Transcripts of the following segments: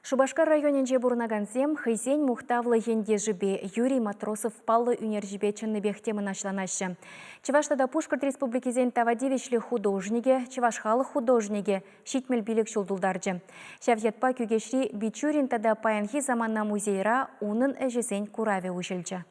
Шупашкар районӗнче пурӑнакансем хӑйсен мухтавлӑ ентешӗпе Юрий Матросов паллӑ ӳнерҫӗпе чӑннипех те мӑнаҫланаҫҫӗ. Чӑваш тата Пушкӑрт республикисен тава тивӗҫлӗ художникӗ, чӑваш халӑх художникӗ 75 ҫул тултарчӗ. Ҫав ятпа Кӳкеҫри Бичурин тата паянхи самана музейра унӑн ӗҫӗсен куравӗ уҫӑлчӗ.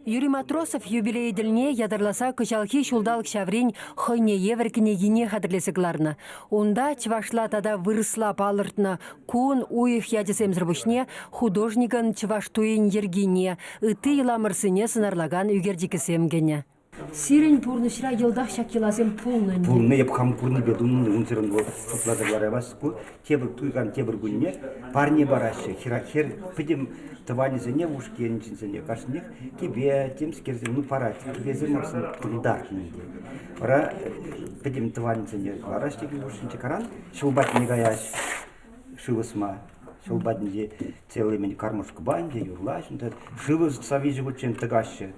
Юрий Матросов юбилей тӗлне ятарласа кӑҫалхи ҫулталӑк ҫаврин хӑйне евӗр кӗнекине хатӗрлесе кӑларнӑ. Унта чӑвашла тата вырӑсла палӑртнӑ кун, уйӑх ячӗсемсӗр пуҫне художникӑн чӑваш туйӗн йӗркине, ытти йӑламӑрсене сӑнарлакан ӳкерчӗкӗсем кӗнӗ. Сирӗн пурнӑҫра йӑлтах ҫак йӑласем пулнӑ ӗнтӗ. Пулнӑ эп хам курнипе тунӑ, унсӑрӑн вӑл шутласа кӑлараймасть. Ку тепӗр туйкан тепӗр кунне парне параҫҫӗ. Хӗр пӗтӗм тӑванӗсене, ушки ҫынсене кашнинех кӗпе, темскерсем, ну, парать. Кӗпесем тултарнӑ ӗнтӗ. Вара пӗтӗм тӑванӗсене кӑлараҫҫӗ те хушшинче каран ҫул патне каяҫ шыв ӑсма. Ҫул патӗнче целый мӗн кормушкӑпа ӗнтӗ юрлаҫ, шыв ӑсса виҫӗ хутчен тӑкаҫҫӗ.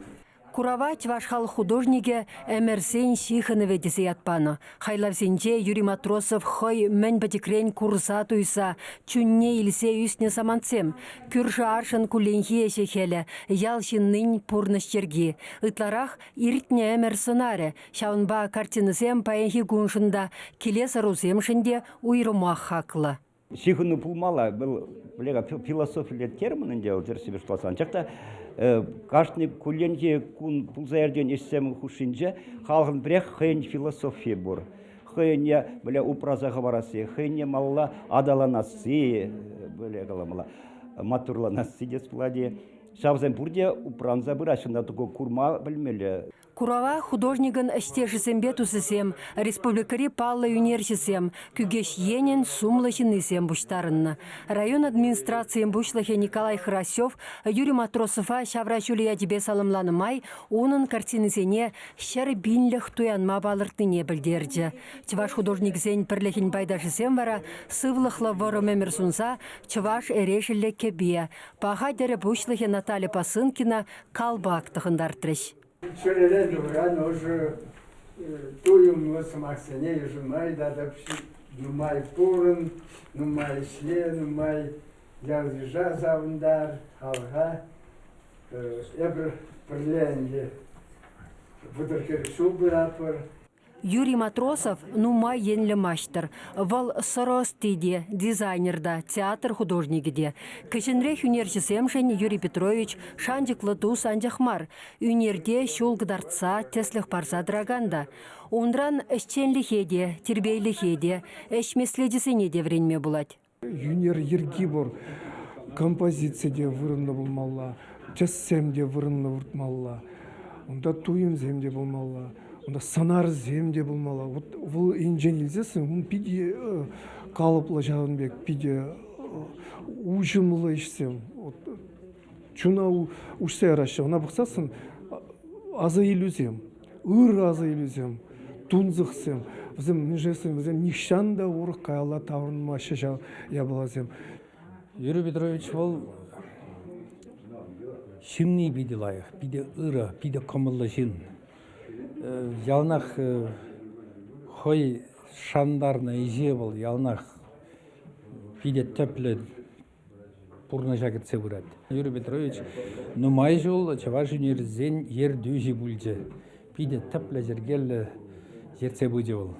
Курава чӑваш халӑх художникӗ Ӗмӗрсен ҫыхӑнӑвӗ тесе ят панӑ. Хайлавсенче Юрий Матросов хӑй мӗн пӗчӗкрен курса-туйса, чунне илсе ӳснӗ самантсем, кӳршӗ-аршӑн кулленхи ӗҫӗ-хӗлӗ, ял ҫыннин пурнӑҫ йӗрки, ытларах иртнӗ ӗмӗр сӑнарӗ. Ҫавӑнпа картинӑсем паянхи куншӑн та, килес ӑрусемшӗн те уйрӑмах хаклӑ. Ҫыхӑну пулмалла. Вӑл философилле термин ӗнтӗ вӑл тӗрӗссипе шутласан. Анчах та кашни кулленхи кун пулса иртекен ӗҫсем хушшинче халӑхӑн пӗрех хӑйӗн философийӗ пур. Хӑйне бля, упраса хӑварасси, хӑйне малалла аталанасси, бля, каламалла, маттурланасси тес пулать-и. Ҫавсем пурте упранса пыраҫҫӗ, ӑна курма пӗлмелле. Курава художникӑн ӗҫтешӗсемпе тусӗсем, республикӑри паллӑ ӳнерҫӗсем, Кӳкеҫ енӗн сумлӑ ҫыннисем пуҫтарӑннӑ. Район администрацийӗн пуҫлӑхӗ Николай Хорасев Юрий Матросова ҫавра ҫулӗ ячӗпе саламланӑ май унӑн картинисене 100 пинлӗх туянма палӑртнине пӗлтерчӗ. Чӑваш художникӗсен пӗрлӗхӗн пайташӗсем вара сывлӑхлӑ вӑрӑм ӗмӗр сунса чӑваш эрешӗллӗ кӗпе, паха тӗрӗ пуҫлӑхӗ Наталья Посынкина калпак тӑхӑнтартрӗҫ. Чӗререн тухакан ӑшӑ туйӑмлӑ сӑмахсене йышӑнма ыйтатӑп. Нумай пурӑн, нумай ӗҫле, нумай ял-йыша савӑнтар, халӑха. Эпир пӗрле ӗнтӗ 30-40 ҫул пыратпӑр. Юрий Матросов нумай енлӗ маҫтӑр. Вӑл сӑрӑ ӑсти те, дизайнер та, театр художникӗ те. Кӗҫӗнрех ӳнерҫӗсемшӗн Юрий Петрович шанчӑклӑ тус анчах мар, ӳнерте ҫул кӑтартса, тӗслӗх парса тӑракан та. Унран ӗҫченлӗхе те, тирпейлӗхе те, ӗҫ меслечӗсене те вӗренме пулать. Ӳнер йӗрки пур, композици те вырӑнлӑ пулмалла, тӗссем те вырӑнлӑ выртмалла, унта туйӑмсем те пулмалла, унта сӑнарсем те пулмалла. Вот вӑл енчен илсессӗн ун питӗ калӑплӑ ҫавӑн пек, питӗ уҫӑмлӑ ӗҫсем. Чуна уҫса яраҫҫӗ. Ӑна пӑхсассӑн аса илӳсем, ырӑ аса илӳсем, тунсӑхсем, вӗсем мӗншӗн вӗсем нихҫан та урӑх каялла таврӑнмаҫҫӗ ҫав япаласем. Юрий Петрович вӑл ҫынни питӗ лайӑх, питӗ ырӑ, питӗ кӑмӑллӑ ҫын. Яланах хӑй шантарнӑ ӗҫе вӑл яланах питӗ тӗплӗ пурнӑҫа кӗртсе пырать. Юрий Петрович нумай ҫул чӑваш ӳнерӗсен ертӳҫи пулчӗ. Питӗ тӗплӗ, йӗркеллӗ ертсе пычӗ вӑл.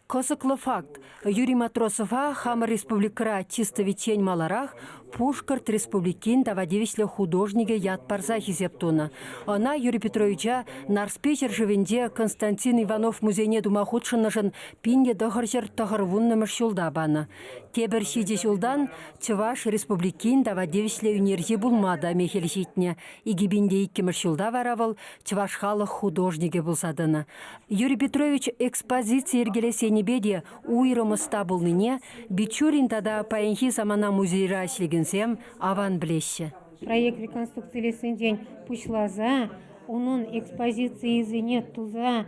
Кӑсӑклӑ факт. Юрий Матросова хамӑр республикӑра чистовиччен маларах Пушкӑрт Республикин тава тивӗҫлӗ художникӗ ят парса хисеп тунӑ. Ӑна Юрий Петровича Нарспи ҫӗршывӗнче Константин Иванов музейне тума хутшӑннӑшӑн 1990-мӗш ҫулта панӑ. Тепӗр ҫичӗ ҫултан Чӑваш Республикин тава тивӗҫлӗ ӳнерҫи пулма та мехел ҫитнӗ. 2002-мӗш ҫулта вара вӑл чӑваш халӑх художникӗ пулса тӑнӑ. Юрий Петрович экспозици йӗркелес енӗпе те уйрӑм ӑста пулнине Бичурин тата паянхи самана музейра ӗҫлекенсем аван пӗлеҫҫӗ. Проект реконструкцилессинчен пуҫласа унӑн экспозицийӗсене туса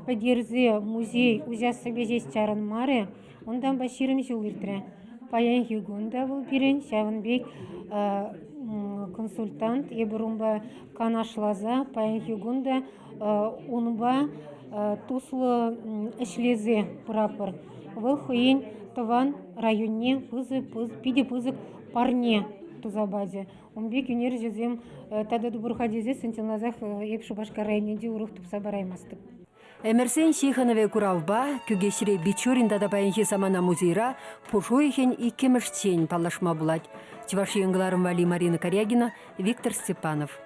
пӗтерсе музей уҫассипе ҫеҫ чарӑнмарӗ. Унтанпа 20 ҫул иртрӗ. Паянхи кун та вӑл пирӗн ҫавӑн пек консультант. Эпир унпа канашласа паянхи кун та унпа туслӑ ӗҫлесе пыратпӑр. Вӑл хӑйӗн тӑван районне пысӑк, питӗ пысӑк парне туса пачӗ. Ун пек ӳнерҫӗсем тата тупӑр-ха тесессӗн чӑнласах эп Шупашкар районӗнче урӑх тупса параймастӑп. Ӗмӗрсен ҫыхӑнӑвӗ куравпа Кӳкеҫре Бичурин тата паянхи самана музейра пуш уйӑхӗн иккӗмӗшчен паллашма пулать. Чӑваш Ен кӑларӑм валли Марина Карягина, Виктор Степанов.